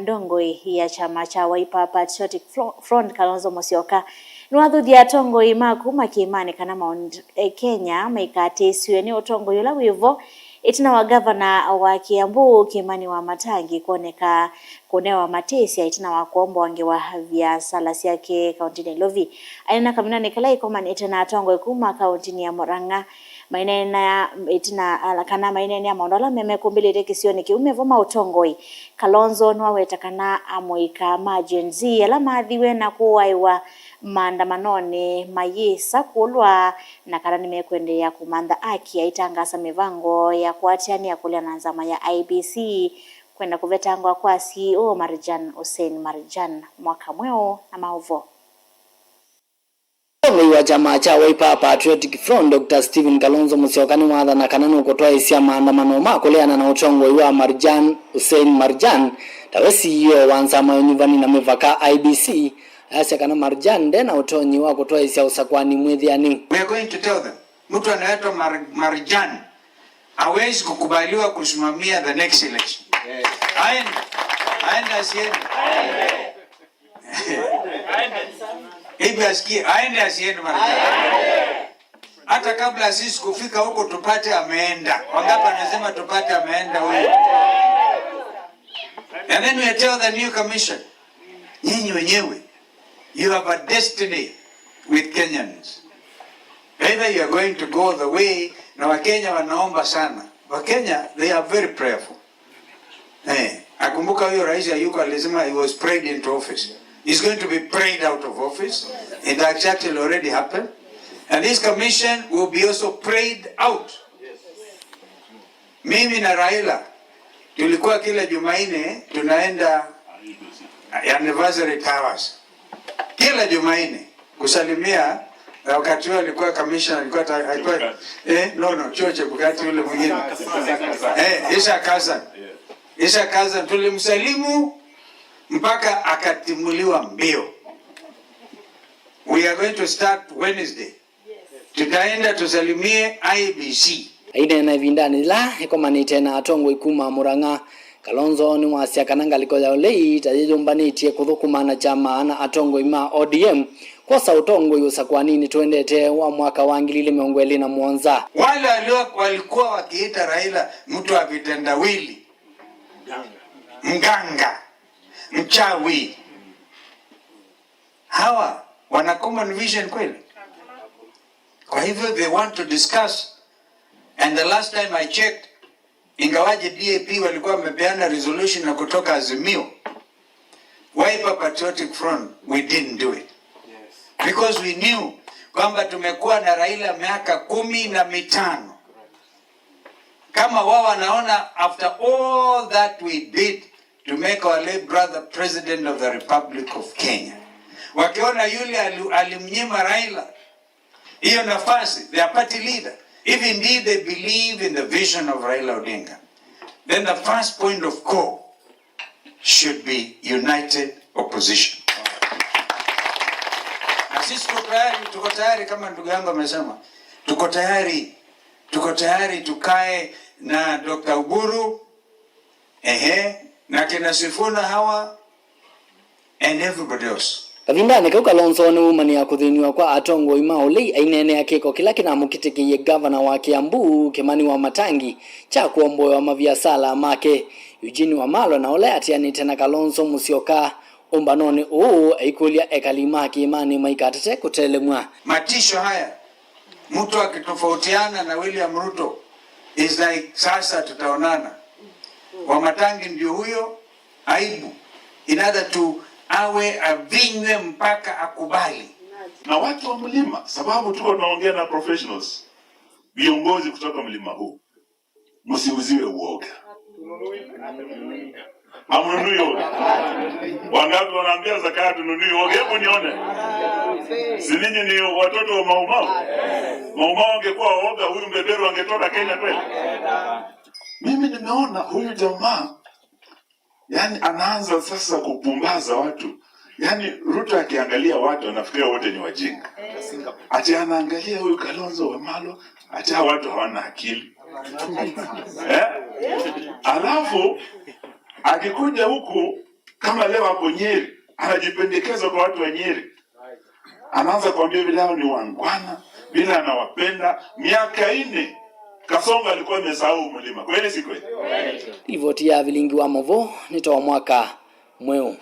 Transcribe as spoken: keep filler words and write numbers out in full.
Ndongoi ya kyama kya Wiper Patriotic Fro-, Front, Kalonzo Musyoka, nĩwathuthya atongoi ma kuma kĩĩmanĩ kana Mount, eh, Kenya maikatĩĩsw'e nĩ ũtongoi ũla wĩ vo ĩtina wa ngavana wa Kiambu, Kimani Wamatangi, kwoneka kũnewa matĩsya ĩtina wa kũomboa ngewa viasala syake kaunti Nairobi. Aineena kavindanĩ kala ĩkomanĩte na atongoi kuma kauntinĩ ya Murang'a, maineena ĩtina, ala, kana maineenea maũndũ ala me mekũmbĩlĩte kĩsionĩ kĩu me vo ma ũtongoi. Kalonzo nĩwaweta kana amũika ma Gen Z ala maathiwe na kũaĩwa maandamanonĩ mayĩsa kũlwa, na kana nĩmekũendeea kũmantha aki, aitangasa mĩvango ya kũatĩanĩa kũlea na nzama ya I E B C kwenda kũvetangwa kwa C E O Marjan Hussein Marjan. Mwaka mweũ na maũvoo. Mũtongoi wa kyama kya Wiper Patriotic Front, Doctor Stephen Kalonzo Musyoka nĩwathana kana nũkũtwaĩsya maandamano ma kũleana na ũtongoi wa Marjan Hussein Marjan, tawe C E O wa nzama ya ũnyuvani na mĩvaka, I E B C, ayasya kana Marjan nde na ũtonyi wa kũtwaĩsya ũsakũani mwĩthĩanĩ. We are going to tell them, mtu anaitwa Mar-, Marjan hawezi kukubaliwa kusimamia the next election. Aende, aende asiende. Hivi asikie, aende asiende mara tatu. Hata kabla sisi kufika huko tupate ameenda. Wangapi anasema tupate ameenda huyo? And then we tell the new commission, nyinyi wenyewe, you have a destiny with Kenyans. Either you are going to go the way, na Wakenya wanaomba sana. Wakenya, they are very prayerful. Eh, akumbuka huyo rais hayuko, alisema he was prayed into office. He's going to be prayed out of office. It actually already happened. And this commission will be also prayed out. Mimi na Raila tulikuwa kila Jumanne tunaenda anniversary towers. Kila Jumanne kusalimia, eh, wakati huo alikuwa commissioner, alikuwa ta-, alikuwa, eh, no, no, chuo cha Bugatti, ule mwingine. Eh, Isa Kazan. Isa Kazan, tulimsalimu mpaka akatimuliwa mbio. We are going to start Wednesday. Tutaenda tusalimie I E B C. Aineena ĩvindanĩ yĩla ĩkomanĩte na atongoi kuma Murang'a, Kalonzo nĩwasya kana ngalĩko ya ũlei ta yĩyũmbanĩtye kũthũkũma na kyama na atongoi ma O D M kwosa ũtongoi ũsakũaninĩ tũendete wa mwaka wa ngili ilĩ mĩongo ĩlĩ na mũonza. Wale walio-, walikuwa wakiita Raila mtu wa vitendawili, mganga, mchawi, hawa wana common vision kweli? Kwa hivyo they want to discuss. And the last time I checked, ingawaje D A P walikuwa wamepeana resolution na kutoka Azimio, Wiper Patriotic Front, we didn't do it. Because we knew kwamba tumekuwa na Raila miaka kumi na mitano. Kama wao wanaona, after all that we did to make our late brother President of the Republic of Kenya, wakiona yule ali-, alimnyima Raila hiyo nafasi, their party leader, if indeed they believe in the vision of Raila Odinga, then the first point of call should be united opposition. Na sisi tuko tayari, tuko tayari kama ndugu yangu amesema, tuko tayari, tuko tayari tukae na Doctor Oburu, ehe, na kina Sifuna hawa, and everybody else. Kavindanĩ kau, Kalonzo nĩwumanĩa kũthĩnw'a kwa atongoi ma ũlei aineenea kĩko kĩla kĩnamũkitĩkĩie ngavana wa Kiambu, Kimani Wamatangi, kya kũomboewa maviasala make. Eugene Wamalwa, na ũla atianĩte na Kalonzo Musyoka ũmbanonĩ ũũ, aikũlya ekali ma kĩĩmanĩ maikatate kũtelemw'a. Matisho haya, mtu akitofautiana na William Ruto, is like, sasa tutaonana. Wamatangi ndio huyo, aibu. In order to awe avinywe mpaka akubali. Na watu wa mlima, sababu tuko tunaongea na professionals, viongozi kutoka mlima huu, msiuziwe uoga. Hamnunui uoga? Wangapi wanaambia Zakayo tununui uoga? Hebu nione. Si ninyi ni watoto wa Mau Mau? Mau Mau angekuwa waoga, huyu mbeberu angetoka Kenya kweli? Mimi nimeona huyu jamaa, yani, anaanza sasa kupumbaza watu. Yani, Ruto akiangalia watu anafikiria wote ni wajinga. Ati anaangalia huyu Kalonzo Wamalwa, ati hawa watu hawana akili. Eh? Alafu akikuja huku Kama leo ako Nyeri, anajipendekeza kwa watu wa Nyeri. Anaanza kuambia vile hao ni wangwana, vile anawapenda. Miaka ine, Kasongo alikuwa amesahau mlima. Kweli si kweli? Livoti ya vilingi wa mavo nĩ ta wa mwaka mweũ.